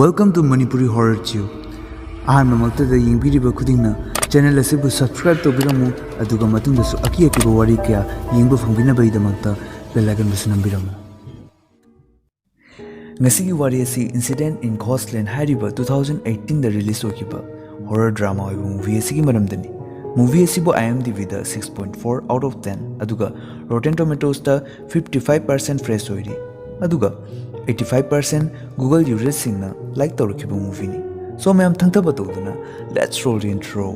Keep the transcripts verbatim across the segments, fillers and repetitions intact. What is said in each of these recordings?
Welcome to Manipuri Horror Tube. ꯑꯍꯥꯟꯕꯃꯛꯇꯗ ꯌꯦꯡꯕꯤꯔꯤꯕ ꯈꯨꯗꯤꯡꯅ ꯆꯦꯅꯦꯜ ꯑꯁꯤꯕꯨ ꯁꯕꯁꯀ꯭ꯔꯥꯏꯕ ꯇꯧꯕꯤꯔꯝꯃꯨ, ꯑꯗꯨꯒ ꯃꯇꯨꯡꯗꯁꯨ ꯑꯀꯤ ꯑꯀꯤꯕ ꯋꯥꯔꯤ ꯀꯌꯥ ꯌꯦꯡꯕ ꯐꯪꯕꯤꯅꯕꯒꯤꯗꯃꯛꯇ ꯕꯦꯜ ꯑꯥꯏꯀꯟꯕꯨꯁꯨ ꯅꯝꯕꯤꯔꯝꯃꯨ꯫ ꯉꯁꯤꯒꯤ ꯋꯥꯔꯤ ꯑꯁꯤ Incident in Ghostland ꯍꯥꯏꯔꯤꯕ two thousand eighteen ꯗ ꯔꯤꯂꯤꯁ ꯑꯣꯏꯈꯤꯕ ꯍꯣꯔꯔ ꯗ꯭ꯔꯥꯃꯥ ꯑꯣꯏꯕ ꯃꯨꯚꯤ ꯑꯁꯤꯒꯤ ꯃꯔꯝꯗꯅꯤ꯫ ꯃꯨꯚꯤ ꯑꯁꯤꯕꯨ IMDb the six point four out of ten, ꯑꯗꯨꯒ Rotten Tomatoes ꯇ fifty five percent ꯐ꯭ꯔꯦꯁ ꯑꯣꯏꯔꯤ, ꯑꯗꯨꯒ eighty five percent Google ꯌꯨꯖꯔꯁꯤꯡꯅ ꯂꯥꯏꯛ ꯇꯧꯔꯛꯈꯤꯕ ꯃꯨꯚꯤꯅꯤ꯫ ꯁꯣ ꯃꯌꯥꯝ ꯊꯪꯊꯕ ꯇꯧꯗꯨꯅ, let's roll the intro.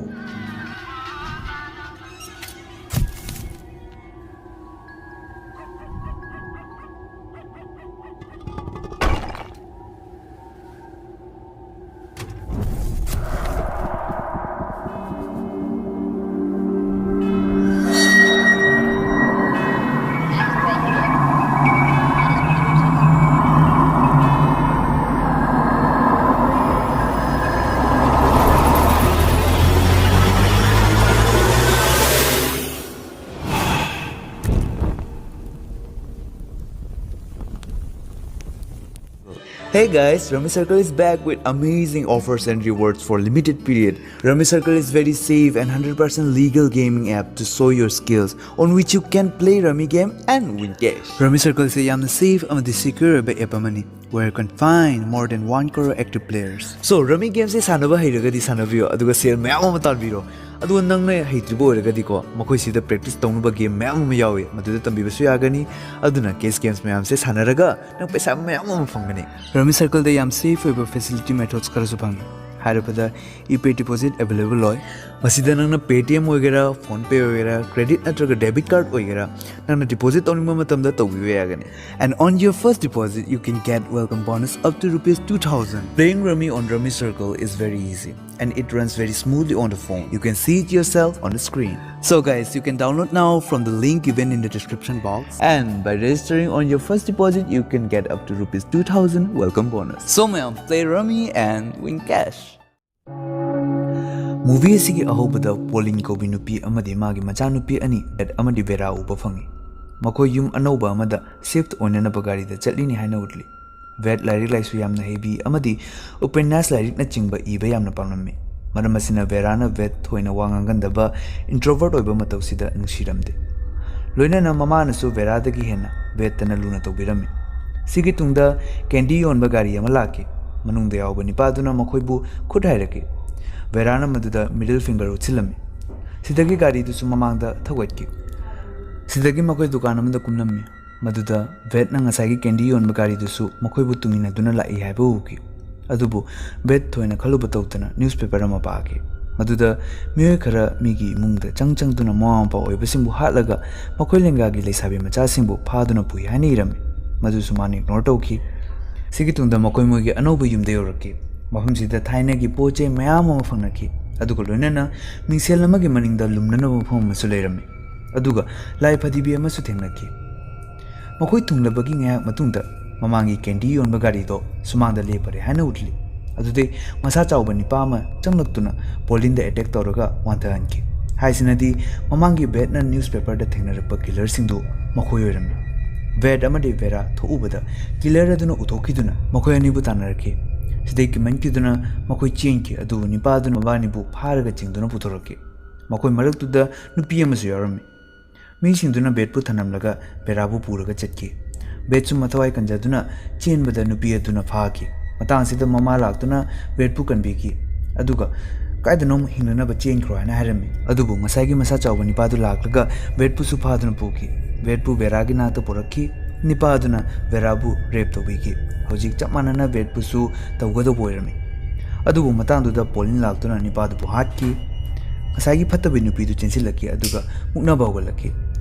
Hey guys, Rummy Circle is back with amazing offers and rewards for limited period. Rummy Circle is very safe and hundred percent legal gaming app to show your skills, on which you can play rummy game and win cash. Rummy Circle ꯁꯦ ꯌꯥꯝꯅ safe ꯑꯃꯗꯤ secure ꯑꯣꯏꯕ app ꯑꯃꯅꯤ, where you can find more than one crore active players. So, ꯔꯃꯤ ꯒꯦꯝꯁꯦ ꯁꯥꯟꯅꯕ ꯍꯩꯔꯒꯗꯤ ꯁꯥꯟꯅꯕꯤꯌꯣ, ꯑꯗꯨꯒ ꯁꯦꯜ ꯃꯌꯥꯝ ꯑꯃ ꯇꯥꯟꯕꯤꯔꯣ꯫ ꯑꯗꯨꯒ ꯅꯪꯅ ꯍꯩꯇ꯭ꯔꯤꯕ ꯑꯣꯏꯔꯒꯗꯤꯀꯣ, ꯃꯈꯣꯏꯁꯤꯗ ꯄ꯭ꯔꯦꯛꯇꯤꯁ ꯇꯧꯅꯕ ꯒꯦꯝ ꯃꯌꯥꯝ ꯑꯃ ꯌꯥꯎꯏ, ꯃꯗꯨꯗ ꯇꯝꯕꯤꯕꯁꯨ ꯌꯥꯒꯅꯤ꯫ ꯑꯗꯨꯅ ꯀꯦꯁ ꯒꯦꯝꯁ ꯃꯌꯥꯝꯁꯦ ꯁꯥꯟꯅꯔꯒ ꯅꯪ ꯄꯩꯁꯥ ꯃꯌꯥꯝ ꯑꯃ ꯐꯪꯒꯅꯤ꯫ ꯔꯃꯤ ꯁꯔꯀꯜꯗ ꯌꯥꯝ ꯁꯦꯐ ꯑꯣꯏꯕ ꯐꯦꯁꯤꯂꯤꯇꯤ ꯃꯦꯊꯣꯗꯁ ꯈꯔꯁꯨ ꯐꯪꯉꯤ꯫ ꯍꯥꯏꯔꯕꯗ, ꯏ ꯄꯦ ꯗꯤꯄꯣꯖꯤꯠ ꯑꯦꯕꯥꯏꯂꯦꯕꯜ ꯑꯣꯏ꯫ ꯃꯁꯤꯗ ꯅꯪꯅ Paytm ꯑꯣꯏꯒꯦꯔꯥ, PhonePe ꯑꯣꯏꯒꯦꯔꯥ, ꯀ꯭ꯔꯦꯗꯤꯠ ꯅꯠꯇ꯭ꯔꯒ ꯗꯦꯕꯤꯠ ꯀꯥꯔꯗ ꯑꯣꯏꯒꯦꯔꯥ, ꯅꯪꯅ ꯗꯤꯄꯣꯖꯤꯠ ꯇꯧꯅꯤꯡꯕ ꯃꯇꯝꯗ ꯇꯧꯕꯤꯕ ꯌꯥꯒꯅꯤ꯫ And on your first deposit, you can get welcome bonus up to rupees two thousand. Playing Rummy on Rummy Circle is very easy, and it runs very smoothly on the phone. You can see it yourself on the screen. So guys, you can download now from the link given in the description box. And by registering on your first deposit, you can get up to rupees two thousand welcome bonus. So ꯃꯌꯥꯝ, play Rummy and win cash. Movie ꯑꯁꯤꯒꯤ ꯑꯍꯧꯕꯗ ꯄꯣꯂꯤꯟ ꯀꯧꯕꯤ ꯅꯨꯄꯤ ꯑꯃꯗꯤ ꯃꯥꯒꯤ ꯃꯆꯥꯅꯨꯄꯤ ꯑꯅꯤ, ꯕꯦꯠ ꯑꯃꯗꯤ ꯕꯦꯔꯥ ꯎꯕ ꯐꯪꯉꯤ꯫ ꯃꯈꯣꯏ ꯌꯨꯝ ꯑꯅꯧꯕ ꯑꯃꯗ ꯁꯤꯐꯠ ꯑꯣꯏꯅꯅꯕ ꯒꯥꯔꯤꯗ ꯆꯠꯂꯤꯅꯤ ꯍꯥꯏꯅ ꯎꯠꯂꯤ꯫ ꯚꯦꯠ ꯂꯥꯏꯔꯤꯛ ꯂꯥꯏꯁꯨ ꯌꯥꯝꯅ ꯍꯩꯕꯤ ꯑꯃꯗꯤ ꯎꯄꯟꯌꯥꯁ ꯂꯥꯏꯔꯤꯛꯅꯆꯤꯡꯕ ꯏꯕ ꯌꯥꯝꯅ ꯄꯥꯝꯂꯝꯃꯤ꯫ ꯃꯔꯝ ꯑꯁꯤꯅ ꯚꯦꯔꯥꯅ ꯚꯦꯠ ꯊꯣꯏꯅ ꯋꯥ ꯉꯥꯡꯒꯟꯗꯕ, introvert ꯑꯣꯏꯕ ꯃꯇꯧꯁꯤꯗ ꯅꯨꯡꯁꯤꯔꯝꯗꯦ꯫ ꯂꯣꯏꯅꯅ ꯃꯃꯥꯅꯁꯨ ꯚꯦꯔꯥꯗꯒꯤ ꯍꯦꯟꯅ ꯚꯦꯠꯇꯅ ꯂꯨꯅ ꯇꯧꯕꯤꯔꯝꯃꯤ꯫ ꯁꯤꯒꯤ ꯇꯨꯡꯗ ꯀꯦꯟꯗꯤ ꯌꯣꯟꯕ ꯒꯥꯔꯤ ꯑꯃ ꯂꯥꯛꯈꯤ꯫ ꯃꯅꯨꯡꯗ ꯌꯥꯎꯕ ꯅꯤꯄꯥꯗꯨꯅ ꯃꯈꯣꯏꯕꯨ ꯈꯨꯠ ꯍꯥꯏꯔꯛꯈꯤ꯫ ꯚꯦꯔꯥꯅ ꯃꯗꯨꯗ middle finger ꯎꯠꯁꯤꯜꯂꯝꯃꯤ꯫ ꯁꯤꯗꯒꯤ ꯒꯥꯔꯤꯗꯨꯁꯨ ꯃꯃꯥꯡꯗ ꯊꯧꯒꯠꯈꯤ꯫ ꯁꯤꯗꯒꯤ ꯃꯈꯣꯏ ꯗꯨꯀꯥꯟ ꯑꯃꯗ ꯀꯨꯝꯂꯝꯃꯤ꯫ ꯃꯗꯨꯗ ꯚꯦꯠꯅ ꯉꯁꯥꯏꯒꯤ ꯀꯦꯟꯗꯤ ꯌꯣꯟꯕ ꯒꯥꯔꯤꯗꯨꯁꯨ ꯃꯈꯣꯏꯕꯨ ꯇꯨꯡꯏꯟꯅꯗꯨꯅ ꯂꯥꯛꯏ ꯍꯥꯏꯕ ꯎꯈꯤ꯫ ꯑꯗꯨꯕꯨ ꯚꯦꯠ ꯊꯣꯏꯅ ꯈꯜꯂꯨꯕ ꯇꯧꯗꯅ newspaper ꯑꯃ ꯄꯥꯈꯤ꯫ ꯃꯗꯨꯗ ꯃꯤꯑꯣꯏ ꯈꯔ ꯃꯤꯒꯤ ꯏꯃꯨꯡꯗ ꯆꯪ ꯆꯪꯗꯨꯅ ꯃꯃꯥ ꯃꯄꯥ ꯑꯣꯏꯕꯁꯤꯡꯕꯨ ꯍꯥꯠꯂꯒ ꯃꯈꯣꯏ ꯂꯦꯡꯒꯥꯒꯤ ꯂꯩꯁꯥꯕꯤ ꯃꯆꯥꯁꯤꯡꯕꯨ ꯐꯥꯗꯨꯅ ꯄꯨꯏ ꯍꯥꯏꯅ ꯏꯔꯝꯃꯤ꯫ ꯃꯗꯨꯁꯨ ꯃꯥꯅ ignore ꯇꯧꯈꯤ꯫ ꯁꯤꯒꯤ ꯇꯨꯡꯗ ꯃꯈꯣꯏ ꯃꯣꯏꯒꯤ ꯑꯅꯧꯕ ꯌꯨꯝꯗ ꯌꯧꯔꯛꯈꯤ꯫ ꯃꯐꯝꯁꯤꯗ ꯊꯥꯏꯅꯒꯤ ꯄꯣꯠ ꯆꯩ ꯃꯌꯥꯝ ꯑꯃ ꯐꯪꯅꯈꯤ꯫ ꯑꯗꯨꯒ ꯂꯣꯏꯅꯅ ꯃꯤꯡꯁꯦꯜ ꯑꯃꯒꯤ ꯃꯅꯤꯡꯗ ꯂꯨꯝꯅꯅꯕ ꯃꯐꯝ ꯑꯃꯁꯨ ꯂꯩꯔꯝꯃꯤ꯫ ꯑꯗꯨꯒ ꯂꯥꯏ ꯐꯗꯤꯕꯤ ꯑꯃꯁꯨ ꯊꯦꯡꯅꯈꯤ꯫ ꯃꯈꯣꯏ ꯊꯨꯡꯂꯕꯒꯤ ꯉꯥꯏꯍꯥꯛ ꯃꯇꯨꯡꯗ ꯃꯃꯥꯡꯒꯤ ꯀꯦꯟꯗꯤ ꯌꯣꯟꯕ ꯒꯥꯔꯤꯗꯣ ꯁꯨꯃꯥꯡꯗ ꯂꯦꯞꯄꯔꯦ ꯍꯥꯏꯅ ꯎꯠꯂꯤ꯫ ꯑꯗꯨꯗꯩ ꯃꯁꯥ ꯆꯥꯎꯕ ꯅꯤꯄꯥ ꯑꯃ ꯆꯪꯂꯛꯇꯨꯅ ꯄꯣꯂꯤꯟꯗ attack ꯇꯧꯔꯒ ꯋꯥꯟꯊꯍꯟꯈꯤ꯫ ꯍꯥꯏꯁꯤꯅꯗꯤ ꯃꯃꯥꯡꯒꯤ ꯚꯦꯠꯅ newspaperꯗ ꯊꯦꯡꯅꯔꯛꯄ killerꯁꯤꯡꯗꯨ ꯃꯈꯣꯏ ꯑꯣꯏꯔꯝꯃꯤ꯫ ꯚꯦꯠ ꯑꯃꯗꯤ ꯚꯦꯔꯥ ꯊꯣꯛꯎꯕꯗ killer ꯑꯗꯨꯅ ꯎꯊꯣꯛꯈꯤꯗꯨꯅ ꯃꯈꯣꯏ ꯑꯅꯤꯕꯨ ꯇꯥꯟꯅꯔꯛꯈꯤ꯫ ꯁꯤꯗꯩ ꯀꯤꯃꯟꯈꯤꯗꯨꯅ ꯃꯈꯣꯏ ꯆꯦꯟꯈꯤ, ꯑꯗꯨꯕꯨ ꯅꯤꯄꯥ ꯑꯗꯨꯅ ꯃꯕꯥꯅꯤꯕꯨ ꯐꯥꯔꯒ ꯆꯤꯡꯗꯨꯅ ꯄꯨꯊꯣꯔꯛꯈꯤ꯫ ꯃꯈꯣꯏ ꯃꯔꯛꯇꯨꯗ ꯅꯨꯄꯤ ꯑꯃꯁꯨ ꯌꯥꯎꯔꯝꯃꯤ꯫ ꯃꯤꯁꯤꯡꯗꯨꯅ ꯚꯦꯠꯄꯨ ꯊꯅꯝꯂꯒ ꯚꯦꯔꯥꯕꯨ ꯄꯨꯔꯒ ꯆꯠꯈꯤ꯫ ꯚꯦꯠꯁꯨ ꯃꯊꯋꯥꯏ ꯀꯟꯖꯗꯨꯅ ꯆꯦꯟꯕꯗ ꯅꯨꯄꯤ ꯑꯗꯨꯅ ꯐꯥꯈꯤ꯫ ꯃꯇꯥꯡ ꯑꯁꯤꯗ ꯃꯃꯥ ꯂꯥꯛꯇꯨꯅ ꯚꯦꯠꯄꯨ ꯀꯟꯕꯤꯈꯤ, ꯑꯗꯨꯒ "ꯀꯥꯏꯗꯅꯣꯝ ꯍꯤꯡꯅꯅꯕ ꯆꯦꯟꯈ꯭ꯔꯣ" ꯍꯥꯏꯅ ꯍꯥꯏꯔꯝꯃꯤ꯫ ꯑꯗꯨꯕꯨ ꯉꯁꯥꯏꯒꯤ ꯃꯁꯥ ꯆꯥꯎꯕ ꯅꯤꯄꯥꯗꯨ ꯂꯥꯛꯂꯒ ꯚꯦꯠꯄꯨꯁꯨ ꯐꯥꯗꯨꯅ ꯄꯨꯈꯤ꯫ ꯚꯦꯠꯄꯨ ꯚꯦꯔꯥꯒꯤ ꯅꯥꯛꯇ ꯄꯨꯔꯛꯈꯤ꯫ ꯅꯤꯄꯥ ꯑꯗꯨꯅ ꯚꯦꯔꯥꯕꯨ rape ꯇꯧꯕꯤꯈꯤ꯫ ꯍꯧꯖꯤꯛ ꯆꯞ ꯃꯥꯟꯅꯅ ꯚꯦꯠꯄꯨꯁꯨ ꯇꯧꯒꯗꯧꯕ ꯑꯣꯏꯔꯝꯃꯤ꯫ ꯑꯗꯨꯕꯨ ꯃꯇꯥꯡꯗꯨꯗ ꯄꯣꯂꯤꯟ ꯂꯥꯛꯇꯨꯅ ꯅꯤꯄꯥꯗꯨꯕꯨ ꯍꯥꯠꯈꯤ꯫ ꯉꯁꯥꯏꯒꯤ ꯐꯠꯇꯕꯤ ꯅꯨꯄꯤꯗꯨ ꯆꯦꯟꯁꯤꯜꯂꯛꯈꯤ, ꯑꯗꯨꯒ ꯃꯨꯛꯅꯕ ꯍꯧꯒꯠꯂꯛꯈꯤ꯫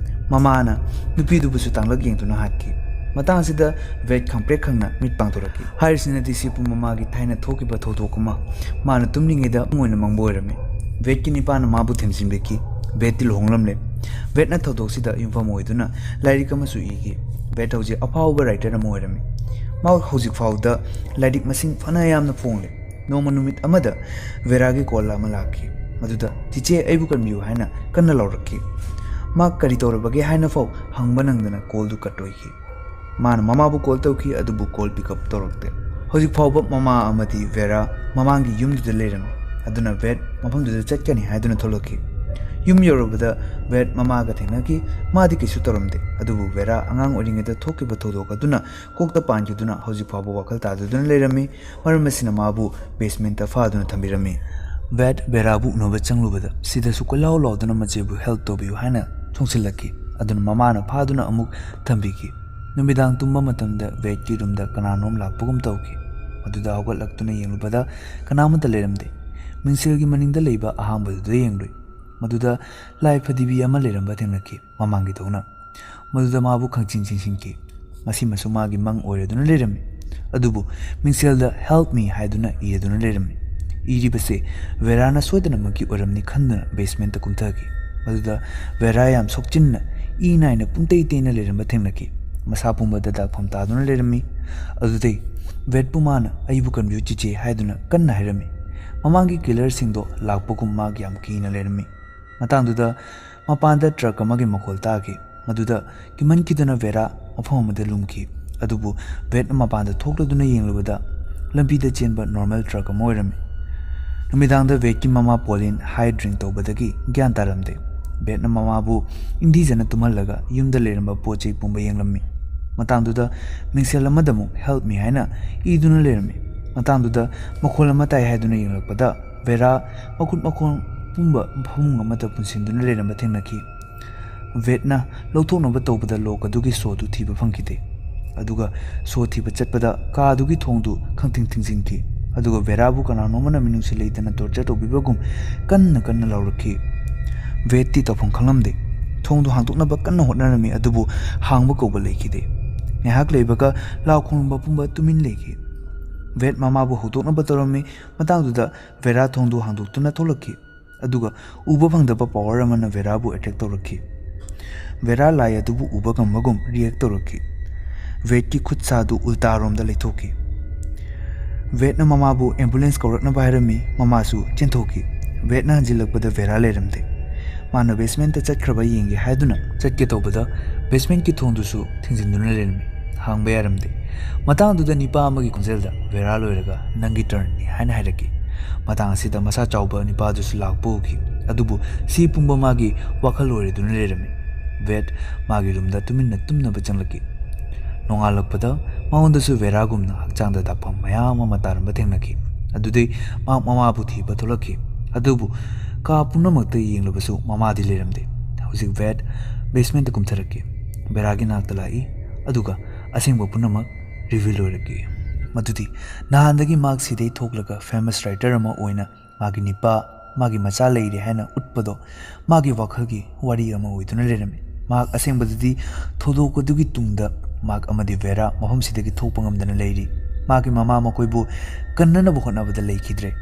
ꯃꯃꯥꯅ ꯅꯨꯄꯤꯗꯨꯕꯨꯁꯨ ꯇꯥꯡꯂꯛ ꯌꯦꯡꯗꯨꯅ ꯍꯥꯠꯈꯤ꯫ ꯃꯇꯥꯡ ꯑꯁꯤꯗ ꯚꯦꯠ ꯈꯪꯄ꯭ꯔꯦꯛ ꯈꯪꯅ ꯃꯤꯠ ꯄꯥꯡꯊꯣꯔꯛꯈꯤ꯫ ꯍꯥꯏꯔꯤꯁꯤꯅꯗꯤ ꯁꯤꯄꯨ ꯃꯃꯥꯒꯤ ꯊꯥꯏꯅ ꯊꯣꯛꯈꯤꯕ ꯊꯧꯗꯣꯛ ꯑꯃ ꯃꯥꯅ ꯇꯨꯝꯂꯤꯉꯩꯗ ꯃꯪ ꯑꯣꯏꯅ ꯃꯪꯕ ꯑꯣꯏꯔꯝꯃꯤ꯫ ꯚꯦꯠꯀꯤ ꯅꯤꯄꯥꯅ ꯃꯥꯕꯨ ꯊꯦꯝꯖꯤꯟꯕꯤꯈꯤ꯫ ꯚꯦꯠꯇꯤ ꯂꯨꯍꯣꯡꯂꯝꯂꯦ꯫ ꯚꯦꯠꯅ ꯊꯧꯗꯣꯛꯁꯤꯗ ꯌꯨꯝꯐꯝ ꯑꯣꯏꯗꯨꯅ ꯂꯥꯏꯔꯤꯛ ꯑꯃꯁꯨ ꯏꯈꯤ꯫ ꯚꯦꯠ ꯍꯧꯖꯤꯛ ꯑꯐꯥꯎꯕ writer ꯑꯃ ꯑꯣꯏꯔꯝꯃꯤ꯫ ꯃꯍꯥꯛ ꯍꯧꯖꯤꯛ ꯐꯥꯎꯕꯗ ꯂꯥꯏꯔꯤꯛ ꯃꯁꯤꯡ ꯐꯅ ꯌꯥꯝꯅ ꯐꯣꯡꯂꯦ꯫ ꯅꯣꯡꯃ ꯅꯨꯃꯤꯠ ꯑꯃꯗ ꯚꯦꯔꯥꯒꯤ call ꯑꯃ ꯂꯥꯛꯈꯤ꯫ ꯃꯗꯨꯗ "ꯆꯤꯆꯦ, ꯑꯩꯕꯨ ꯀꯟꯕꯤꯌꯨ" ꯍꯥꯏꯅ ꯀꯟꯅ ꯂꯥꯎꯔꯛꯈꯤ꯫ ꯃꯍꯥꯛ ꯀꯔꯤ ꯇꯧꯔꯕꯒꯦ ꯍꯥꯏꯅ ꯐꯥꯎ ꯍꯪꯕ ꯅꯪꯗꯅ callꯗꯨ cut ꯑꯣꯏꯈꯤ꯫ ꯃꯥꯅ ꯃꯃꯥꯕꯨ ꯀꯣꯜ ꯇꯧꯈꯤ, ꯑꯗꯨꯕꯨ ꯀꯣꯜ ꯄꯤꯛ ꯑꯞ ꯇꯧꯔꯛꯇꯦ꯫ ꯍꯧꯖꯤꯛ ꯐꯥꯎꯕ ꯃꯃꯥ ꯑꯃꯗꯤ ꯚꯦꯔꯥ ꯃꯃꯥꯡꯒꯤ ꯌꯨꯝꯗꯨꯗ ꯂꯩꯔꯝꯃꯤ꯫ ꯑꯗꯨꯅ ꯚꯦꯠ ꯃꯐꯝꯗꯨꯗ ꯆꯠꯀꯅꯤ ꯍꯥꯏꯗꯨꯅ ꯊꯣꯛꯂꯛꯈꯤ꯫ ꯌꯨꯝ ꯌꯧꯔꯕꯗ ꯚꯦꯠ ꯃꯃꯥꯒ ꯊꯦꯡꯅꯈꯤ꯫ ꯃꯥꯗꯤ ꯀꯩꯁꯨ ꯇꯧꯔꯝꯗꯦ, ꯑꯗꯨꯕꯨ ꯚꯦꯔꯥ ꯑꯉꯥꯡ ꯑꯣꯏꯔꯤꯉꯩꯗ ꯊꯣꯛꯈꯤꯕ ꯊꯧꯗꯣꯛ ꯑꯗꯨꯅ ꯀꯣꯛꯇ ꯄꯥꯟꯈꯤꯗꯨꯅ ꯍꯧꯖꯤꯛ ꯐꯥꯎꯕ ꯋꯥꯈꯜ ꯇꯥꯗꯗꯨꯅ ꯂꯩꯔꯝꯃꯤ꯫ ꯃꯔꯝ ꯑꯁꯤꯅ ꯃꯥꯕꯨ ꯕꯦꯁꯃꯦꯟꯇ ꯐꯥꯗꯨꯅ ꯊꯝꯕꯤꯔꯝꯃꯤ꯫ ꯚꯦꯠ ꯚꯦꯔꯥꯕꯨ ꯎꯅꯕ ꯆꯪꯂꯨꯕꯗ ꯁꯤꯗꯁꯨ ꯀꯣꯏꯂꯥꯎ ꯂꯥꯎꯗꯨꯅ ꯃꯆꯦꯕꯨ ꯍꯦꯜꯞ ꯇꯧꯕꯤꯌꯨ ꯍꯥꯏꯅ ꯊꯣꯡꯁꯤꯜꯂꯛꯈꯤ꯫ ꯑꯗꯨꯅ ꯃꯃꯥꯅ ꯐꯥꯗꯨꯅ ꯑꯃꯨꯛ ꯊꯝꯕꯤꯈꯤ꯫ ꯅꯨꯃꯤꯗꯥꯡ ꯇꯨꯝꯕ ꯃꯇꯝꯗ ꯚꯦꯠꯀꯤ ꯔꯨꯝꯗ ꯀꯅꯥꯅꯣꯝ ꯂꯥꯛꯄꯒꯨꯝ ꯇꯧꯈꯤ꯫ ꯃꯗꯨꯗ ꯍꯧꯒꯠꯂꯛꯇꯨꯅ ꯌꯦꯡꯂꯨꯕꯗ ꯀꯅꯥꯃꯠꯇ ꯂꯩꯔꯝꯗꯦ꯫ ꯃꯤꯡꯁꯦꯜꯒꯤ ꯃꯅꯤꯡꯗ ꯂꯩꯕ ꯑꯍꯥꯡꯕꯗꯨꯗ ꯌꯦꯡꯂꯨꯏ꯫ ꯃꯗꯨꯗ ꯂꯥꯏ ꯐꯗꯤꯕꯤ ꯑꯃ ꯂꯩꯔꯝꯕ ꯊꯦꯡꯅꯈꯤ, ꯃꯃꯥꯡꯒꯤꯗꯧꯅ꯫ ꯃꯗꯨꯗ ꯃꯥꯕꯨ ꯈꯪꯆꯤꯡ ꯆꯤꯡꯁꯤꯟꯈꯤ꯫ ꯃꯁꯤꯃꯁꯨ ꯃꯥꯒꯤ ꯃꯪ ꯑꯣꯏꯔꯗꯨꯅ ꯂꯩꯔꯝꯃꯤ꯫ ꯑꯗꯨꯕꯨ ꯃꯤꯡꯁꯦꯜꯗ "Help me" ꯍꯥꯏꯗꯨꯅ ꯏꯔꯗꯨꯅ ꯂꯩꯔꯝꯃꯤ꯫ ꯏꯔꯤꯕꯁꯦ ꯚꯦꯔꯥꯅ ꯁꯣꯏꯗꯅꯃꯛꯀꯤ ꯑꯣꯏꯔꯝꯅꯤ ꯈꯟꯗꯨꯅ ꯕꯦꯁꯃꯦꯟꯇ ꯀꯨꯝꯊꯈꯤ꯫ ꯃꯗꯨꯗ ꯚꯦꯔꯥ ꯌꯥꯝ ꯁꯣꯛꯆꯤꯟꯅ ꯏ ꯅꯥꯏꯅ ꯄꯨꯡꯇꯩ ꯇꯩꯅ ꯂꯩꯔꯝꯕ ꯊꯦꯡꯅꯈꯤ꯫ ꯃꯁꯥ ꯄꯨꯝꯕꯗ ꯗꯥꯛꯐꯝ ꯇꯥꯗꯨꯅ ꯂꯩꯔꯝꯃꯤ꯫ ꯑꯗꯨꯗꯩ ꯚꯦꯠꯄꯨ ꯃꯥꯅ "ꯑꯩꯕꯨ ꯀꯟꯕꯤꯌꯨ ꯆꯤꯆꯦ" ꯍꯥꯏꯗꯨꯅ ꯀꯟꯅ ꯍꯥꯏꯔꯝꯃꯤ꯫ ꯃꯃꯥꯡꯒꯤ ꯀꯤꯂꯔꯁꯤꯡꯗꯣ ꯂꯥꯛꯄꯒꯨꯝ ꯃꯥꯒꯤ ꯌꯥꯝ ꯀꯤꯅ ꯂꯩꯔꯝꯃꯤ꯫ ꯃꯇꯥꯡꯗꯨꯗ ꯃꯄꯥꯟꯗ ꯇ꯭ꯔꯛ ꯑꯃꯒꯤ ꯃꯈꯣꯜ ꯇꯥꯈꯤ꯫ ꯃꯗꯨꯗ ꯀꯤꯃꯟꯈꯤꯗꯨꯅ ꯚꯦꯔꯥ ꯃꯐꯝ ꯑꯃꯗ ꯂꯨꯝꯈꯤ꯫ ꯑꯗꯨꯕꯨ ꯚꯦꯠꯅ ꯃꯄꯥꯟꯗ ꯊꯣꯛꯂꯗꯨꯅ ꯌꯦꯡꯂꯨꯕꯗ ꯂꯝꯕꯤꯗ ꯆꯦꯟꯕ ꯅꯣꯔꯃꯦꯜ ꯇ꯭ꯔꯛ ꯑꯃ ꯑꯣꯏꯔꯝꯃꯤ꯫ ꯅꯨꯃꯤꯗꯥꯡꯗ ꯚꯦꯠꯀꯤ ꯃꯃꯥ ꯄꯣꯂꯤꯟ ꯍꯥꯏ ꯗ꯭ꯔꯤꯡ ꯇꯧꯕꯗꯒꯤ ꯒ꯭ꯌꯥꯟ ꯇꯥꯔꯝꯗꯦ꯫ ꯚꯦꯠꯅ ꯃꯃꯥꯕꯨ ꯏꯪꯊꯤꯖꯅ ꯇꯨꯝꯍꯜꯂꯒ ꯌꯨꯝꯗ ꯂꯩꯔꯝꯕ ꯄꯣꯠ ꯆꯩ ꯄꯨꯝꯕ ꯌꯦꯡꯂꯝꯃꯤ꯫ ꯃꯇꯥꯡꯗꯨꯗ ꯃꯤꯡꯁꯦꯜ ꯑꯃꯗ ꯑꯃꯨꯛ "Help me" ꯍꯥꯏꯅ ꯏꯗꯨꯅ ꯂꯩꯔꯝꯃꯤ꯫ ꯃꯇꯥꯡꯗꯨꯗ ꯃꯈꯣꯜ ꯑꯃ ꯇꯥꯏ ꯍꯥꯏꯗꯨꯅ ꯌꯦꯡꯂꯛꯄꯗ ꯚꯦꯔꯥ ꯃꯈꯨꯠ ꯃꯈꯣꯡ ꯄꯨꯝꯕ ꯐꯃꯨꯡ ꯑꯃꯗ ꯄꯨꯟꯁꯤꯟꯗꯨꯅ ꯂꯩꯔꯝꯕ ꯊꯦꯡꯅꯈꯤ꯫ ꯚꯦꯠꯅ ꯂꯧꯊꯣꯛꯅꯕ ꯇꯧꯕꯗ ꯂꯣꯛ ꯑꯗꯨꯒꯤ ꯁꯣꯗꯨ ꯊꯤꯕ ꯐꯪꯈꯤꯗꯦ꯫ ꯑꯗꯨꯒ ꯁꯣ ꯊꯤꯕ ꯆꯠꯄꯗ ꯀꯥ ꯑꯗꯨꯒꯤ ꯊꯣꯡꯗꯨ ꯈꯪꯊꯤꯡ ꯊꯤꯡꯖꯤꯟꯈꯤ꯫ ꯑꯗꯨꯒ ꯚꯦꯔꯥꯕꯨ ꯀꯅꯥꯅꯣꯝꯃꯅ ꯃꯤꯅꯨꯡꯁꯤ ꯂꯩꯇꯅ ꯇꯣꯔꯆꯔ ꯇꯧꯕꯤꯕꯒꯨꯝ ꯀꯟꯅ ꯀꯟꯅ ꯂꯥꯎꯔꯛꯈꯤ꯫ ꯚꯦꯠꯇꯤ ꯇꯧꯐꯝ ꯈꯪꯂꯝꯗꯦ꯫ ꯊꯣꯡꯗꯨ ꯍꯥꯡꯗꯣꯛꯅꯕ ꯀꯟꯅ ꯍꯣꯠꯅꯔꯝꯃꯤ, ꯑꯗꯨꯕꯨ ꯍꯥꯡꯕ ꯀꯧꯕ ꯂꯩꯈꯤꯗꯦ꯫ ꯉꯥꯏꯍꯥꯛ ꯂꯩꯕꯒ ꯂꯥꯎ ꯈꯣꯡꯂꯝꯕ ꯄꯨꯝꯕ ꯇꯨꯃꯤꯟ ꯂꯩꯈꯤ꯫ ꯚꯦꯠ ꯃꯃꯥꯕꯨ ꯍꯧꯗꯣꯛꯅꯕ ꯇꯧꯔꯝꯃꯤ꯫ ꯃꯇꯥꯡꯗꯨꯗ ꯚꯦꯔꯥ ꯊꯣꯡꯗꯨ ꯍꯥꯡꯗꯣꯛꯇꯨꯅ ꯊꯣꯛꯂꯛꯈꯤ꯫ ꯑꯗꯨꯒ ꯎꯕ ꯐꯪꯗꯕ ꯄꯋꯥꯔ ꯑꯃꯅ ꯚꯦꯔꯥꯕꯨ ꯑꯦꯇꯦꯛ ꯇꯧꯔꯛꯈꯤ꯫ ꯚꯦꯔꯥ ꯂꯥꯏ ꯑꯗꯨꯕꯨ ꯎꯕ ꯉꯝꯕꯒꯨꯝ ꯔꯤꯌꯦꯛ ꯇꯧꯔꯛꯈꯤ꯫ ꯚꯦꯠꯀꯤ ꯈꯨꯠ ꯁꯥꯗꯨ ꯎꯜꯇꯥꯔꯣꯝꯗ ꯂꯩꯊꯣꯛꯈꯤ꯫ ꯚꯦꯠꯅ ꯃꯃꯥꯕꯨ ꯑꯦꯝꯕꯨꯂꯦꯟꯁ ꯀꯧꯔꯛꯅꯕ ꯍꯥꯏꯔꯝꯃꯤ꯫ ꯃꯃꯥꯁꯨ ꯆꯦꯟꯊꯣꯛꯈꯤ꯫ ꯚꯦꯠꯅ ꯍꯟꯖꯤꯜꯂꯛꯄꯗ ꯚꯦꯔꯥ ꯂꯩꯔꯝꯗꯦ꯫ ꯃꯥꯅ ꯕꯦꯁꯃꯦꯟꯇ ꯆꯠꯈ꯭ꯔꯕ ꯌꯦꯡꯒꯦ ꯍꯥꯏꯗꯨꯅ ꯆꯠꯀꯦ ꯇꯧꯕꯗ ꯕꯦꯁꯃꯦꯟꯠꯀꯤ ꯊꯣꯡꯗꯨꯁꯨ ꯊꯤꯡꯖꯤꯟꯗꯨꯅ ꯂꯩꯔꯝꯃꯤ꯫ ꯈꯥꯡꯕ ꯌꯥꯔꯝꯗꯦ꯫ ꯃꯇꯥꯡꯗꯨꯗ ꯅꯤꯄꯥ ꯑꯃꯒꯤ ꯈꯣꯟꯖꯦꯜꯗ, "ꯚꯦꯔꯥ ꯂꯣꯏꯔꯒ ꯅꯪꯒꯤ turnꯅꯤ" ꯍꯥꯏꯅ ꯍꯥꯏꯔꯛꯈꯤ꯫ ꯃꯇꯥꯡ ꯑꯁꯤꯗ ꯃꯁꯥ ꯆꯥꯎꯕ ꯅꯤꯄꯥꯗꯨꯁꯨ ꯂꯥꯛꯄ ꯎꯈꯤ, ꯑꯗꯨꯕꯨ ꯁꯤ ꯄꯨꯝꯕ ꯃꯥꯒꯤ ꯋꯥꯈꯜ ꯑꯣꯏꯔꯗꯨꯅ ꯂꯩꯔꯝꯃꯤ꯫ ꯚꯦꯠ ꯃꯥꯒꯤ roomꯗ ꯇꯨꯃꯤꯟꯅ ꯇꯨꯝꯅꯕ ꯆꯪꯂꯛꯈꯤ꯫ ꯅꯣꯡꯉꯥꯜꯂꯛꯄꯗ ꯃꯉꯣꯟꯗꯁꯨ ꯚꯦꯔꯥꯒꯨꯝꯅ ꯍꯛꯆꯥꯡꯗ ꯗꯥꯛꯐꯝ ꯃꯌꯥꯝ ꯑꯃ ꯇꯥꯔꯝꯕ ꯊꯦꯡꯅꯈꯤ꯫ ꯑꯗꯨꯗꯩ ꯃꯍꯥꯛ ꯃꯃꯥꯕꯨ ꯊꯤꯕ ꯊꯣꯛꯂꯛꯈꯤ꯫ ꯑꯗꯨꯕꯨ ꯀꯥ ꯄꯨꯝꯅꯃꯛꯇ ꯌꯦꯡꯂꯕꯁꯨ ꯃꯃꯥꯗꯤ ꯂꯩꯔꯝꯗꯦ꯫ ꯍꯧꯖꯤꯛ ꯚꯦꯠ basementꯇ ꯀꯨꯝꯊꯔꯛꯈꯤ꯫ ꯚꯦꯔꯥꯒꯤ ꯅꯥꯛꯇ ꯂꯥꯛꯏ, ꯑꯗꯨꯒ ꯑꯁꯦꯡꯕ ꯄꯨꯝꯅꯃꯛ reveal ꯑꯣꯏꯔꯛꯈꯤ꯫ ꯃꯗꯨꯗꯤ ꯅꯍꯥꯟꯗꯒꯤ ꯃꯍꯥꯛ ꯁꯤꯗꯩ ꯊꯣꯛꯂꯒ famous writer ꯑꯃ ꯑꯣꯏꯅ ꯃꯥꯒꯤ ꯅꯤꯄꯥ, ꯃꯥꯒꯤ ꯃꯆꯥ ꯂꯩꯔꯦ ꯍꯥꯏꯅ ꯎꯠꯄꯗꯣ ꯃꯥꯒꯤ ꯋꯥꯈꯜꯒꯤ ꯋꯥꯔꯤ ꯑꯃ ꯑꯣꯏꯗꯨꯅ ꯂꯩꯔꯝꯃꯤ꯫ ꯃꯍꯥꯛ ꯑꯁꯦꯡꯕꯗꯗꯤ ꯊꯧꯗꯣꯛ ꯑꯗꯨꯒꯤ ꯇꯨꯡꯗ ꯃꯍꯥꯛ ꯑꯃꯗꯤ ꯚꯦꯔꯥ ꯃꯐꯝꯁꯤꯗꯒꯤ ꯊꯣꯛꯄ ꯉꯝꯗꯅ ꯂꯩꯔꯤ꯫ ꯃꯥꯒꯤ ꯃꯃꯥ ꯃꯈꯣꯏꯕꯨ ꯀꯟꯅꯅꯕ ꯍꯣꯠꯅꯕꯗ ꯂꯩꯈꯤꯗ꯭ꯔꯦ꯫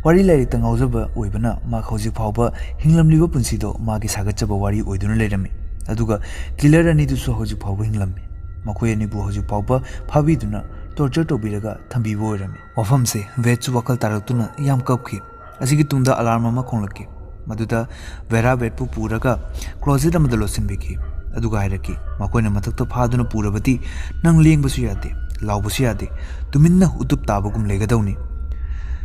ꯋꯥꯔꯤ ꯂꯥꯏꯔꯤꯛꯇ ꯉꯥꯎꯖꯕ ꯑꯣꯏꯕꯅ ꯃꯍꯥꯛ ꯍꯧꯖꯤꯛ ꯐꯥꯎꯕ ꯍꯤꯡꯂꯝꯂꯤꯕ ꯄꯨꯟꯁꯤꯗꯣ ꯃꯥꯒꯤ ꯁꯥꯒꯠꯆꯕ ꯋꯥꯔꯤ ꯑꯣꯏꯗꯨꯅ ꯂꯩꯔꯝꯃꯤ꯫ ꯑꯗꯨꯒ killer ꯑꯅꯤꯗꯨꯁꯨ ꯍꯧꯖꯤꯛ ꯐꯥꯎꯕ ꯍꯤꯡꯂꯝꯃꯤ꯫ ꯃꯈꯣꯏ ꯑꯅꯤꯕꯨ ꯍꯧꯖꯤꯛ ꯐꯥꯎꯕ ꯐꯥꯕꯤꯗꯨꯅ torture ꯇꯧꯕꯤꯔꯒ ꯊꯝꯕꯤꯕ ꯑꯣꯏꯔꯝꯃꯤ꯫ ꯃꯐꯝꯁꯦ ꯚꯦꯠꯁꯨ ꯋꯥꯈꯜ ꯇꯥꯔꯛꯇꯨꯅ ꯌꯥꯝ ꯀꯞꯈꯤ꯫ ꯑꯁꯤꯒꯤ ꯇꯨꯡꯗ alarm ꯑꯃ ꯈꯣꯡꯂꯛꯈꯤ꯫ ꯃꯗꯨꯗ ꯚꯦꯔꯥ ꯚꯦꯠꯄꯨ ꯄꯨꯔꯒ closet ꯑꯃꯗ ꯂꯣꯠꯁꯤꯟꯕꯤꯈꯤ꯫ ꯑꯗꯨꯒ ꯍꯥꯏꯔꯛꯈꯤ, "ꯃꯈꯣꯏꯅ ꯃꯊꯛꯇ ꯐꯥꯗꯨꯅ ꯄꯨꯔꯕꯗꯤ ꯅꯪ ꯂꯦꯡꯕꯁꯨ ꯌꯥꯗꯦ, ꯂꯥꯎꯕꯁꯨ ꯌꯥꯗꯦ, ꯇꯨꯃꯤꯟꯅ ꯎꯇꯨꯞ ꯇꯥꯕꯒꯨꯝ ꯂꯩꯒꯗꯧꯅꯤ꯫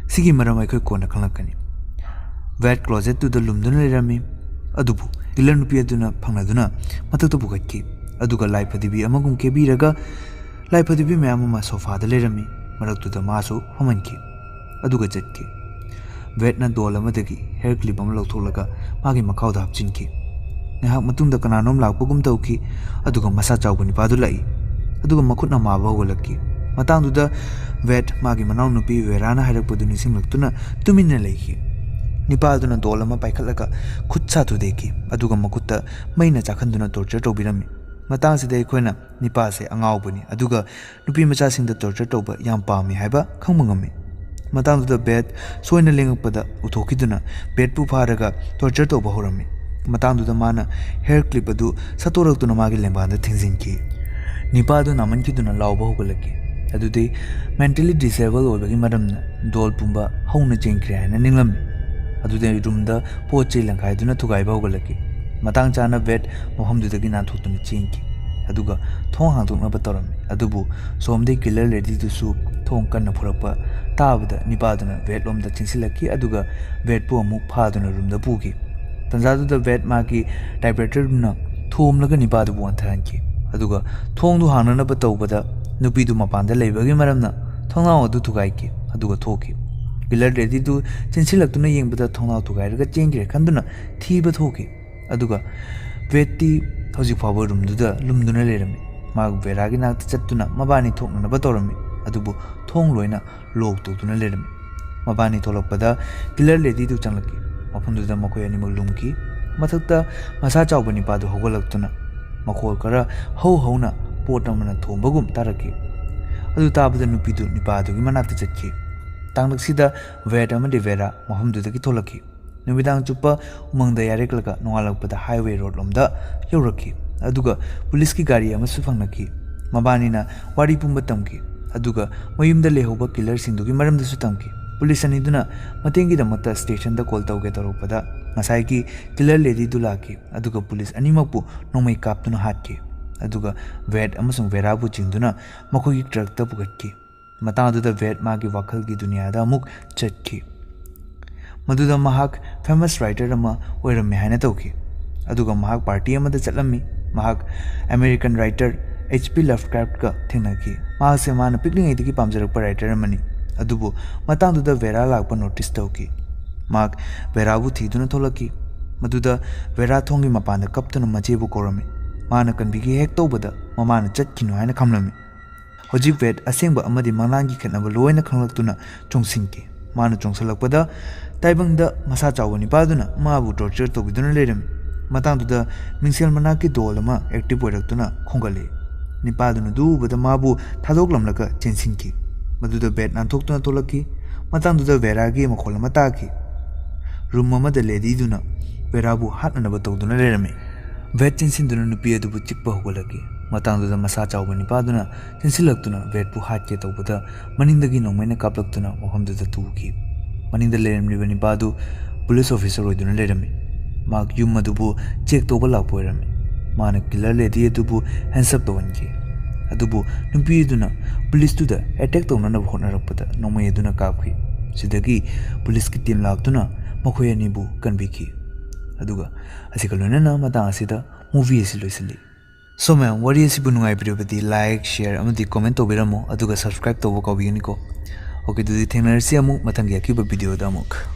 ꯁꯤꯒꯤ ꯃꯔꯝ ꯑꯩꯈꯣꯏ ꯀꯣꯟꯅ ꯈꯪꯂꯛꯀꯅꯤ꯫" ꯚꯦꯠ closetꯇꯨꯗ ꯂꯨꯝꯗꯨꯅ ꯂꯩꯔꯝꯃꯤ꯫ ꯑꯗꯨꯕꯨ killer ꯅꯨꯄꯤ ꯑꯗꯨꯅ ꯐꯪꯂꯗꯨꯅ ꯃꯊꯛꯇ ꯄꯨꯈꯠꯈꯤ꯫ ꯑꯗꯨꯒ ꯂꯥꯏ ꯐꯗꯤꯕꯤ ꯑꯃꯒꯨꯝ ꯀꯦꯕꯤꯔꯒ ꯂꯥꯏ ꯐꯗꯤꯕꯤ ꯃꯌꯥꯝ ꯑꯃ sofaꯗ ꯂꯩꯔꯝꯃꯤ꯫ ꯃꯔꯛꯇꯨꯗ ꯃꯥꯁꯨ ꯐꯝꯍꯟꯈꯤ꯫ ꯑꯗꯨꯒ ꯆꯠꯈꯤ꯫ ꯚꯦꯠꯅ doll ꯑꯃꯗꯒꯤ hair clip ꯑꯃ ꯂꯧꯊꯣꯛꯂꯒ ꯃꯥꯒꯤ ꯃꯈꯥꯎꯗ ꯍꯥꯞꯆꯤꯟꯈꯤ꯫ ꯉꯥꯏꯍꯥꯛ ꯃꯇꯨꯡꯗ ꯀꯅꯥꯅꯣꯝ ꯂꯥꯛꯄꯒꯨꯝ ꯇꯧꯈꯤ, ꯑꯗꯨꯒ ꯃꯁꯥ ꯆꯥꯎꯕ ꯅꯤꯄꯥꯗꯨ ꯂꯥꯛꯏ, ꯑꯗꯨꯒ ꯃꯈꯨꯠ ꯅꯥꯝꯃ ꯍꯧꯒꯠꯂꯛꯈꯤ꯫ ꯃꯇꯥꯡꯗꯨꯗ ꯚꯦꯠ ꯃꯥꯒꯤ ꯃꯅꯥꯎꯅꯨꯄꯤ ꯚꯦꯔꯥꯅ ꯍꯥꯏꯔꯛꯄꯗꯨ ꯅꯤꯡꯁꯤꯡꯂꯛꯇꯨꯅ ꯇꯨꯃꯤꯟꯅ ꯂꯩꯈꯤ꯫ ꯅꯤꯄꯥ ꯑꯗꯨꯅ doll ꯑꯃ ꯄꯥꯏꯈꯠꯂꯒ ꯈꯨꯠ ꯁꯥ ꯊꯨꯗꯦꯛꯈꯤ, ꯑꯗꯨꯒ ꯃꯈꯨꯠꯇ ꯃꯩꯅ ꯆꯥꯛꯍꯟꯗꯨꯅ torture ꯇꯧꯕꯤꯔꯝꯃꯤ꯫ ꯃꯇꯥꯡꯁꯤꯗ ꯑꯩꯈꯣꯏꯅ ꯅꯤꯄꯥꯁꯦ ꯑꯉꯥꯎꯕꯅꯤ, ꯑꯗꯨꯒ ꯅꯨꯄꯤ ꯃꯆꯥꯁꯤꯡꯗ torture ꯇꯧꯕ ꯌꯥꯝ ꯄꯥꯝꯃꯤ ꯍꯥꯏꯕ ꯈꯪꯕ ꯉꯝꯃꯤ꯫ ꯃꯇꯥꯡꯗꯨꯗ ꯚꯦꯠ ꯁꯣꯏꯅ ꯂꯦꯡꯉꯛꯄꯗ ꯎꯊꯣꯛꯈꯤꯗꯨꯅ ꯚꯦꯠꯄꯨ ꯐꯥꯔꯒ torture ꯇꯧꯕ ꯍꯧꯔꯝꯃꯤ꯫ ꯃꯇꯥꯡꯗꯨꯗ ꯃꯥꯅ hair clip ꯑꯗꯨ ꯁꯠꯇꯣꯔꯛꯇꯨꯅ ꯃꯥꯒꯤ ꯂꯦꯡꯕꯥꯟꯗ ꯊꯤꯡꯖꯤꯟꯈꯤ꯫ ꯅꯤꯄꯥꯗꯨ ꯅꯥꯃꯟꯈꯤꯗꯨꯅ ꯂꯥꯎꯕ ꯍꯧꯒꯠꯂꯛꯈꯤ꯫ ꯑꯗꯨꯗꯤ mentally disable ꯑꯣꯏꯕꯒꯤ ꯃꯔꯝꯅ doll ꯄꯨꯝꯕ ꯍꯧꯅ ꯆꯦꯟꯈ꯭ꯔꯦ ꯍꯥꯏꯅ ꯅꯤꯡꯂꯝꯃꯤ꯫ ꯑꯗꯨꯗꯩ roomꯗ ꯄꯣꯠ ꯆꯩ ꯂꯪꯈꯥꯏꯗꯨꯅ ꯊꯨꯒꯥꯏꯕ ꯍꯧꯒꯠꯂꯛꯈꯤ꯫ ꯃꯇꯥꯡ ꯆꯥꯅ ꯚꯦꯠ ꯃꯐꯝꯗꯨꯗꯒꯤ ꯅꯥꯟꯊꯣꯛꯇꯨꯅ ꯆꯦꯟꯈꯤ꯫ ꯑꯗꯨꯒ ꯊꯣꯡ ꯍꯥꯡꯗꯣꯛꯅꯕ ꯇꯧꯔꯝꯃꯤ꯫ ꯑꯗꯨꯕꯨ ꯁꯣꯝꯗꯒꯤ ꯀꯤꯂꯔ ꯂꯦꯗꯤꯗꯨꯁꯨ ꯊꯣꯡ ꯀꯟꯅ ꯐꯨꯔꯛꯄ ꯇꯥꯕꯗ ꯅꯤꯄꯥꯗꯨꯅ ꯚꯦꯠ ꯂꯣꯝꯗ ꯆꯦꯟꯁꯤꯜꯂꯛꯈꯤ꯫ ꯑꯗꯨꯒ ꯚꯦꯠꯄꯨ ꯑꯃꯨꯛ ꯐꯥꯗꯨꯅ ꯔꯨꯝꯗ ꯄꯨꯈꯤ꯫ ꯇꯟꯖꯥꯗꯨꯗ ꯚꯦꯠ ꯃꯥꯒꯤ ꯇꯥꯏꯞꯔꯥꯏꯇꯔꯗꯨꯅ ꯊꯣꯝꯂꯒ ꯅꯤꯄꯥꯗꯨꯕꯨ ꯋꯥꯟꯊꯍꯟꯈꯤ꯫ ꯑꯗꯨꯒ ꯊꯣꯡꯗꯨ ꯍꯥꯡꯅꯅꯕ ꯇꯧꯕꯗ ꯅꯨꯄꯤꯗꯨ ꯃꯄꯥꯟꯗ ꯂꯩꯕꯒꯤ ꯃꯔꯝꯅ ꯊꯣꯡꯅꯥꯎ ꯑꯗꯨ ꯊꯨꯒꯥꯏꯈꯤ꯫ ꯑꯗꯨꯒ ꯊꯣꯛꯈꯤ꯫ ꯀꯤꯂꯔ ꯂꯦꯗꯤꯗꯨ ꯆꯦꯟꯁꯤꯜꯂꯛꯇꯨꯅ ꯌꯦꯡꯕꯗ ꯊꯣꯡꯅꯥꯎ ꯊꯨꯒꯥꯏꯔꯒ ꯆꯦꯟꯈ꯭ꯔꯦ ꯈꯟꯗꯨꯅ ꯊꯤꯕ ꯊꯣꯛꯈꯤ꯫ ꯑꯗꯨꯒ ꯚꯦꯠꯇꯤ ꯍꯧꯖꯤꯛ ꯐꯥꯎꯕ ꯔꯨꯝꯗꯨꯗ ꯂꯨꯝꯗꯨꯅ ꯂꯩꯔꯝꯃꯤ꯫ ꯃꯍꯥꯛ ꯚꯦꯔꯥꯒꯤ ꯅꯥꯛꯇ ꯆꯠꯇꯨꯅ ꯃꯕꯥꯅꯤ ꯊꯣꯛꯅꯅꯕ ꯇꯧꯔꯝꯃꯤ꯫ ꯑꯗꯨꯕꯨ ꯊꯣꯡ ꯂꯣꯏꯅ ꯂꯣꯛ ꯇꯧꯗꯨꯅ ꯂꯩꯔꯝꯃꯤ꯫ ꯃꯕꯥꯅꯤ ꯊꯣꯛꯂꯛꯄꯗ ꯀꯤꯂꯔ ꯂꯦꯗꯤꯗꯨ ꯆꯪꯂꯛꯈꯤ꯫ ꯃꯐꯝꯗꯨꯗ ꯃꯈꯣꯏ ꯑꯅꯤꯃꯛ ꯂꯨꯝꯈꯤ꯫ ꯃꯊꯛꯇ ꯃꯁꯥ ꯆꯥꯎꯕ ꯅꯤꯄꯥꯗꯨ ꯍꯧꯒꯠꯂꯛꯇꯨꯅ ꯃꯈꯣꯜ ꯈꯔ ꯍꯧ ꯍꯧꯅ ꯄꯣꯠ ꯑꯃꯅ ꯊꯣꯝꯕꯒꯨꯝ ꯇꯥꯔꯛꯈꯤ꯫ ꯑꯗꯨ ꯇꯥꯕꯗ ꯅꯨꯄꯤꯗꯨ ꯅꯤꯄꯥꯗꯨꯒꯤ ꯃꯅꯥꯛꯇ ꯆꯠꯈꯤ꯫ ꯇꯥꯡꯂꯛꯁꯤꯗ ꯚꯦꯠ ꯑꯃꯗꯤ ꯚꯦꯔꯥ ꯃꯐꯝꯗꯨꯗꯒꯤ ꯊꯣꯛꯂꯛꯈꯤ꯫ ꯅꯨꯃꯤꯗꯥꯡ ꯆꯨꯞꯄ ꯎꯃꯪꯗ ꯌꯥꯔꯦꯛꯂꯒ ꯅꯣꯡꯉꯥꯜꯂꯛꯄꯗ ꯍꯥꯏꯋꯦ ꯔꯣꯗꯂꯣꯝꯗ ꯌꯧꯔꯛꯈꯤ꯫ ꯑꯗꯨꯒ ꯄꯨꯂꯤꯁꯀꯤ ꯒꯥꯔꯤ ꯑꯃꯁꯨ ꯐꯪꯂꯛꯈꯤ꯫ ꯃꯕꯥꯅꯤꯅ ꯋꯥꯔꯤ ꯄꯨꯝꯕ ꯇꯝꯈꯤ꯫ ꯑꯗꯨꯒ ꯃꯌꯨꯝꯗ ꯂꯩꯍꯧꯕ ꯀꯤꯂꯔꯁꯤꯡꯗꯨꯒꯤ ꯃꯔꯝꯗꯁꯨ ꯇꯝꯈꯤ꯫ ꯄꯨꯂꯤꯁ ꯑꯅꯤꯗꯨꯅ ꯃꯇꯦꯡꯒꯤꯗꯃꯛꯇ ꯁ꯭ꯇꯦꯁꯟꯗ ꯀꯣꯜ ꯇꯧꯒꯦ ꯇꯧꯔꯛꯄꯗ ꯉꯁꯥꯏꯒꯤ ꯀꯤꯂꯔ ꯂꯦꯗꯤꯗꯨ ꯂꯥꯛꯈꯤ꯫ ꯑꯗꯨꯒ ꯄꯨꯂꯤꯁ ꯑꯅꯤꯃꯛꯄꯨ ꯅꯣꯡꯃꯩ ꯀꯥꯞꯇꯨꯅ ꯍꯥꯠꯈꯤ꯫ ꯑꯗꯨꯒ ꯚꯦꯠ ꯑꯃꯁꯨꯡ ꯚꯦꯔꯥꯕꯨ ꯆꯤꯡꯗꯨꯅ ꯃꯈꯣꯏꯒꯤ ꯇ꯭ꯔꯛꯇ ꯄꯨꯈꯠꯈꯤ꯫ ꯃꯇꯥꯡ ꯑꯗꯨꯗ ꯚꯦꯠ ꯃꯥꯒꯤ ꯋꯥꯈꯜꯒꯤ ꯗꯨꯅꯤꯌꯥꯗ ꯑꯃꯨꯛ ꯆꯠꯈꯤ꯫ ꯃꯗꯨꯗ ꯃꯍꯥꯛ ꯐꯦꯃꯁ ꯔꯥꯏꯇꯔ ꯑꯃ ꯑꯣꯏꯔꯝꯃꯤ ꯍꯥꯏꯅ ꯇꯧꯈꯤ꯫ ꯑꯗꯨꯒ ꯃꯍꯥꯛ ꯄꯥꯔꯇꯤ ꯑꯃꯗ ꯆꯠꯂꯝꯃꯤ꯫ ꯃꯍꯥꯛ ꯑꯃꯦꯔꯤꯀꯟ ꯔꯥꯏꯇꯔ ꯑꯦꯆ ꯄꯤ ꯂꯚꯀ꯭ꯔꯥꯐ꯭ꯠꯀ ꯊꯦꯡꯅꯈꯤ꯫ ꯃꯍꯥꯛꯁꯦ ꯃꯥꯅ ꯄꯤꯛꯂꯤꯉꯩꯗꯒꯤ ꯄꯥꯝꯖꯔꯛꯄ ꯔꯥꯏꯇꯔ ꯑꯃꯅꯤ꯫ ꯑꯗꯨꯕꯨ ꯃꯇꯥꯡꯗꯨꯗ ꯚꯦꯔꯥ ꯂꯥꯛꯄ ꯅꯣꯇꯤꯁ ꯇꯧꯈꯤ꯫ ꯃꯍꯥꯛ ꯚꯦꯔꯥꯕꯨ ꯊꯤꯗꯨꯅ ꯊꯣꯛꯂꯛꯈꯤ꯫ ꯃꯗꯨꯗ ꯚꯦꯔꯥ ꯊꯣꯡꯒꯤ ꯃꯄꯥꯟꯗ ꯀꯞꯇꯨꯅ ꯃꯆꯦꯕꯨ ꯀꯧꯔꯝꯃꯤ꯫ ꯃꯥꯅ ꯀꯟꯕꯤꯒꯦ ꯍꯦꯛ ꯇꯧꯕꯗ ꯃꯃꯥꯅ ꯆꯠꯈꯤꯅꯨ ꯍꯥꯏꯅ ꯈꯝꯂꯝꯃꯤ꯫ ꯍꯧꯖꯤꯛ ꯚꯦꯠ ꯑꯁꯦꯡꯕ ꯑꯃꯗꯤ ꯃꯪꯂꯥꯟꯒꯤ ꯈꯦꯠꯅꯕ ꯂꯣꯏꯅ ꯈꯪꯂꯛꯇꯨꯅ ꯆꯣꯡꯁꯤꯟꯈꯤ꯫ ꯃꯥꯅ ꯆꯣꯡꯁꯤꯜꯂꯛꯄꯗ ꯇꯥꯏꯕꯪꯗ ꯃꯁꯥ ꯆꯥꯎꯕ ꯅꯤꯄꯥꯗꯨꯅ ꯃꯥꯕꯨ ꯇꯣꯔꯆꯔ ꯇꯧꯕꯤꯗꯨꯅ ꯂꯩꯔꯝꯃꯤ꯫ ꯃꯇꯥꯡꯗꯨꯗ ꯃꯤꯡꯁꯦꯜ ꯃꯅꯥꯛꯀꯤ ꯗꯣꯜ ꯑꯃ ꯑꯦꯛꯇꯤꯚ ꯑꯣꯏꯔꯛꯇꯨꯅ ꯈꯣꯡꯒꯠꯂꯛꯏ꯫ ꯅꯤꯄꯥꯗꯨꯅ ꯑꯗꯨ ꯎꯕꯗ ꯃꯥꯕꯨ ꯊꯥꯗꯣꯛꯂꯝꯂꯒ ꯆꯦꯟꯁꯤꯟꯈꯤ꯫ ꯃꯗꯨꯗ ꯚꯦꯠ ꯅꯥꯟꯊꯣꯛꯇꯨꯅ ꯊꯣꯛꯂꯛꯈꯤ꯫ ꯃꯇꯥꯡꯗꯨꯗ ꯚꯦꯔꯥꯒꯤ ꯃꯈꯣꯜ ꯑꯃ ꯇꯥꯈꯤ꯫ ꯔꯨꯝ ꯑꯃꯗ ꯂꯦꯗꯤꯗꯨꯅ ꯚꯦꯔꯥꯕꯨ ꯍꯥꯠꯅꯅꯕ ꯇꯧꯗꯨꯅ ꯂꯩꯔꯝꯃꯤ꯫ ꯚꯦꯠ ꯆꯦꯟꯁꯤꯟꯗꯨꯅ ꯅꯨꯄꯤ ꯑꯗꯨꯕꯨ ꯆꯤꯛꯄ ꯍꯧꯒꯠꯂꯛꯈꯤ꯫ ꯃꯇꯥꯡꯗꯨꯗ ꯃꯁꯥ ꯆꯥꯎꯕ ꯅꯤꯄꯥꯗꯨꯅ ꯆꯦꯟꯁꯤꯜꯂꯛꯇꯨꯅ ꯚꯦꯠꯄꯨ ꯍꯥꯠꯀꯦ ꯇꯧꯕꯗ ꯃꯅꯤꯡꯗꯒꯤ ꯅꯣꯡꯃꯩꯅ ꯀꯥꯞꯂꯛꯇꯨꯅ ꯃꯐꯝꯗꯨꯗ ꯇꯨꯈꯤ꯫ ꯃꯅꯤꯡꯗ ꯂꯩꯔꯝꯂꯤꯕ ꯅꯤꯄꯥꯗꯨ ꯄꯨꯂꯤꯁ ꯑꯣꯐꯤꯁꯔ ꯑꯣꯏꯗꯨꯅ ꯂꯩꯔꯝꯃꯤ꯫ ꯃꯍꯥꯛ ꯌꯨꯝ ꯑꯗꯨꯕꯨ ꯆꯦꯛ ꯇꯧꯕ ꯂꯥꯛꯄ ꯑꯣꯏꯔꯝꯃꯤ꯫ ꯃꯥꯅ killer lady ꯑꯗꯨꯕꯨ hands up ꯇꯧꯍꯟꯈꯤ꯫ ꯑꯗꯨꯕꯨ ꯅꯨꯄꯤ ꯑꯗꯨꯅ police ꯇꯨꯗ attack ꯇꯧꯅꯅꯕ ꯍꯣꯠꯅꯔꯛꯄꯗ ꯅꯣꯡꯃꯩ ꯑꯗꯨꯅ ꯀꯥꯞꯈꯤ꯫ ꯁꯤꯗꯒꯤ police ꯀꯤ team ꯂꯥꯛꯇꯨꯅ ꯃꯈꯣꯏ ꯑꯅꯤꯕꯨ ꯀꯟꯕꯤꯈꯤ꯫ ꯑꯗꯨꯒ ꯑꯁꯤꯒ ꯂꯣꯏꯅꯅ ꯃꯇꯥꯡ ꯑꯁꯤꯗ movie ꯑꯁꯤ ꯂꯣꯏꯁꯤꯜꯂꯤ꯫ So ꯃꯌꯥꯝ, ꯋꯥꯔꯤ ꯑꯁꯤꯕꯨ ꯅꯨꯡꯉꯥꯏꯕꯤꯔꯕꯗꯤ like, share ꯑꯃꯗꯤ comment ꯇꯧꯕꯤꯔꯝꯃꯣ, ꯑꯗꯨꯒ subscribe ꯇꯧꯕ ꯀꯥꯎꯕꯤꯒꯅꯨꯀꯣ꯫ Okay, ꯑꯗꯨꯗꯤ ꯊꯦꯡꯅꯔꯁꯤ ꯑꯃꯨꯛ ꯃꯊꯪꯒꯤ ꯑꯀꯤꯕ video ꯗ ꯑꯃꯨꯛ꯫